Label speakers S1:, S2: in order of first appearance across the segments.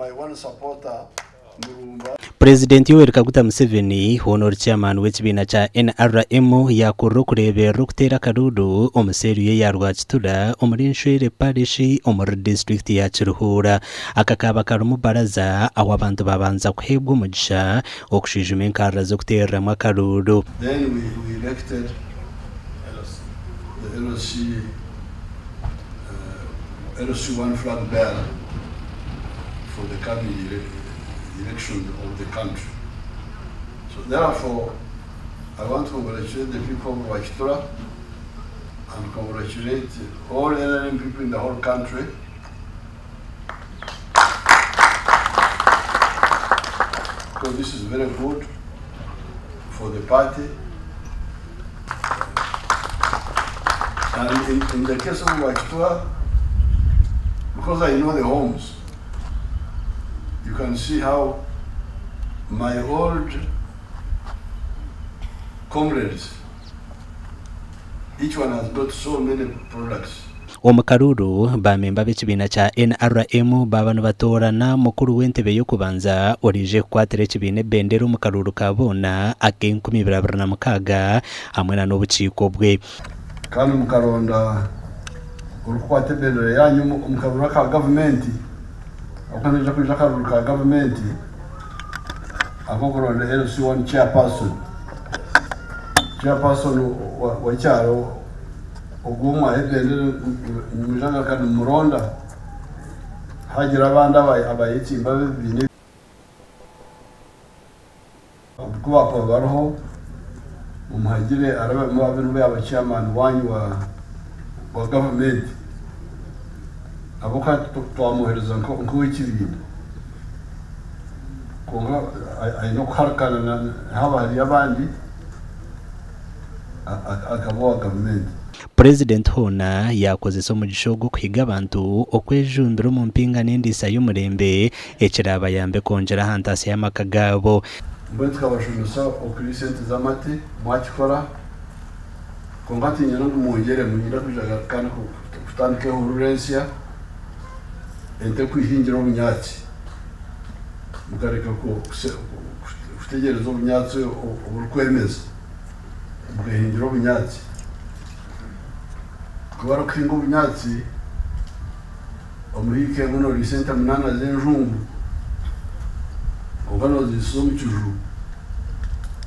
S1: my one supporter, Murumba.
S2: Purezidenti Yoweri Kaguta Museveni hoona ori chairman w'ekibiina kya NRM yaakurira okureeberera okuteera akaruuru omu seeru ye ya Rwakitura omuri Nshwere Parish omuri disiturikiti ya Kiruhura. Aka kaaba karimu baraza ahu abantu babanza kuheebwa omugisha okushwijuma enkarira z'okuteereramu akaruuru.
S1: Then we, we elected the LC, LC1 flag bearer for the coming election of the country. So therefore, I want to congratulate the people of Rwakitura and congratulate all NRM people in the whole country. Because this is very good for the party. And in the case of Rwakitura, because I know the homes, you can see how my old comrades, each one has got so many products.
S2: Omu karuuru, baamemba b'ekibiina kya NRM baaba nibatoorana mukuru w'entebe y'okubanza oraije kukwatira ekibiina ebendera omu karuuru ka boona ak'enkumi ibiri abiri na mukaaga hamwe na n'obukiiko bwe.
S1: Kandi mukaronda orikukwata ebendera yanyu omu karuuru aka gavumenti, ahabw'okuba nihaija kwija akaruuru ka gavumenti ak'okuronda LC1 chairperson. Chairperson w'ekyaro ogwo mwaha ebendera nimwija kugaruka nimumuronda, hagira abandi abayetsimba b'ebibiina ku baakuba bariho mumuhagire arabe abe niwe yaaba chairman wanyu wa gavumenti. Ahabw'okuba twamwohereza nk'ow'ekibiina, kwonka aine okuharikana haaba hariyo abandi akaba owa gavumenti.
S2: Purezidenti hoona yaakozesa omugisha ogu okuhiga abantu okwejumbira omu mpinga n'endiisa y'omurembe ekiraabayambe kwongyera aha ntaasya y'amaka gaabo.
S1: Mbwenu tukabashomesa okurya esente z'amate mwakikora, kwonka tiinyenda ngu mwongyeremu, niinyenda kwija kandi kutandika ehururu ensya, ente kwihingira obunyaatsi, mukareka kutegyereza obunyaatsi oburikwemeza, mukehingira obunyaatsi. Ku barikuhinga obunyaatsi, omu hiika emwe nooriisa ente 8 z'enjungu, kwonka nooziriisiza omu kiju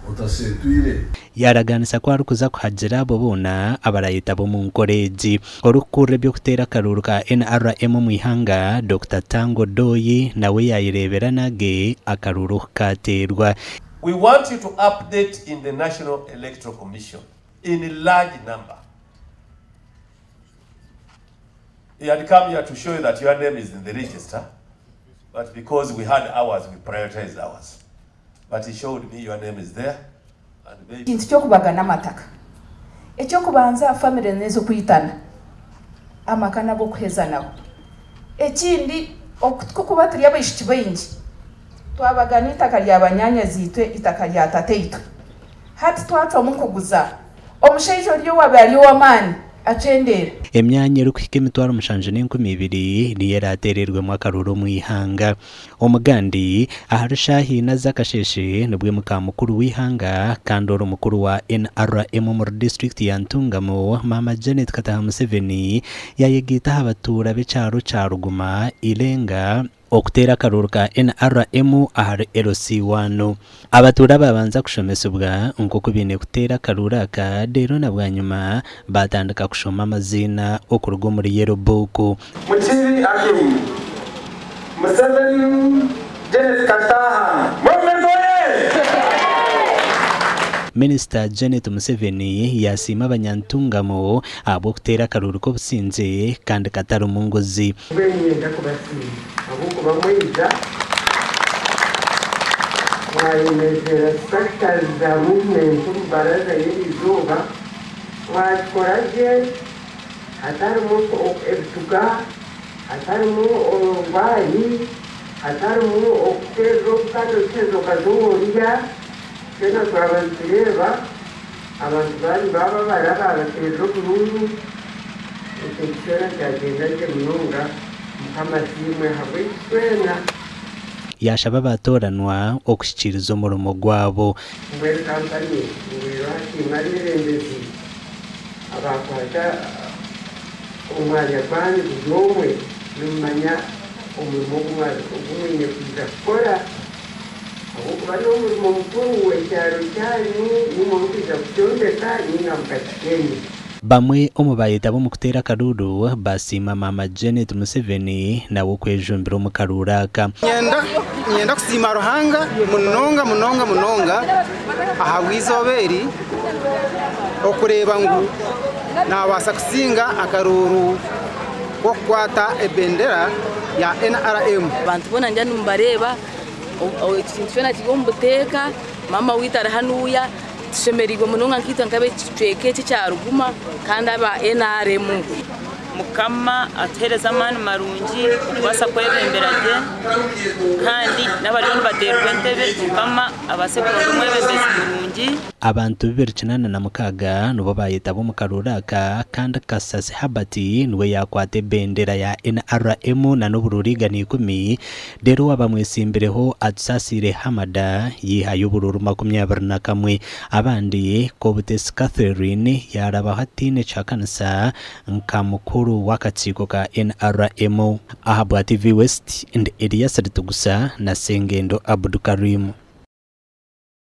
S1: otaseetwire.
S2: Yaaraganisa ku arikuza kuhagira abo boona abarayetaba omu nkora egi. Orikukurira eby'okuteera akaruuru ka NRM omu ihanga, Dokita Tanga Odoi nawe yaayereebera nage akaruuru oku kaateerwa.
S3: We want you to update in the National Electoral Commission in large number. He had come here to show you that your name is in the register, but because we had ours, we prioritized ours. But he showed me your name is there. And maybe
S4: Ekintu ky'okubagana amataka. Eky'okubanza famire n'ez'okwitana. Amaka nabo okuheza nabo. Ekindi kuba turi abaishiki baingi, twabagana itaka rya banyaanya zitwe, itaka rya tataitwe. Hati twacwamu kuguza. Omushaija ori owaaba ari ow'amaani acendera.
S2: Emyanya erikuhika emitwaro mushanju n'enkumi ibiri niyo eraateererwemu akaruuru omu ihanga. Omugandi ahari shaaha ina z'akasheeshe nibwe muka mukuru w'ihanga kandi ori omukuru wa NRM omuri disitulikiti ya Ntungamo, Maama Janet Kataha Museveni yayegaita aha batuura b'ekyaro kya Ruguma Irenga okuteera akaruuru ka NRM ahari LC1. Abatuura babanza kushomesibwa nk'oku baine kuteera akaruuru aka, reero na bwanyima batandika kushoma amaziina okuruga omuri Yellow Book.
S5: Mukiibi Akim, Museveni Janet Kataha, Movement oye!
S2: Minisita Janet Museveni yasiima abanyantungamo ahabw'okuteera akaruuru k'obusingye kandi katarimu nguzi.
S5: Mbwenu niinyenda kubasiima ahabw'okuba mwaija mwayemezera structures za movement omu baraza y'erizooba, mwakikora gye hatarimu ebituga, hatarimu obwayi, hatarimu okuteerera obukande otuheeza okazohorya. Twena twaba nitureeba abantu baanyu baababara baabateerera oburuuru, ekyo kyona kyagyenda gye munonga. Mukama asiimwe ahabw'eki twena.
S2: Yashaba abatoranwa okushikiriza omurimo gwabo.
S6: Mbwenu kampani ngu erwakiima abeebembezi abaakwata omwanya gwanyu buri omwe nimumanya omurimo ogu mwine kwija kukora ahabw'okuba n'omurimo mukuru ekyaro kyanyu nimwe murikwija kukyombeka nainga mukakisheenya.
S2: Bamwe omu bayetaba omu kuteera akaruuru basiima Maama Janet Museveni nawe okwejumbira omu karuuru aka.
S7: Niinyenda kusiima Ruhanga munonga munonga munonga ahabw'eizooba eri okureeba ngu naabaasa kusinga akaruuru k'okukwata ebendera ya NRM.
S8: Abantu boona nindya nimubareeba, ekintu kyona kiri omu buteeka, maama waitu ari hanuya, tushemereirwe munonga nkaitwe nk'ab'ekicweka eki ekya Ruguma kandi aba NRM.
S9: Mukama atuheereze amaani marungi okubaasa kwebembera gye kandi n'abariyo nibateerwa entebe Mukama abaase kuronda omwebembezi murungi.
S2: Abantu 286 nibo bayetaba omu karuuru aka kandi Kasasi Herbert niwe yakwata ebendera ya NRM na n'oburuuru 110 reero owabamwetsimbireho Atusasiire Hamada yihayo oburuuru 21. Abandi Kobutesi Catherine yarabaho ataine kihakanisa nka mukuru w'akakiiko ka NRM. Ahabwa TV West, ndi Elias Ritugusa na Sengendo Abdukarim.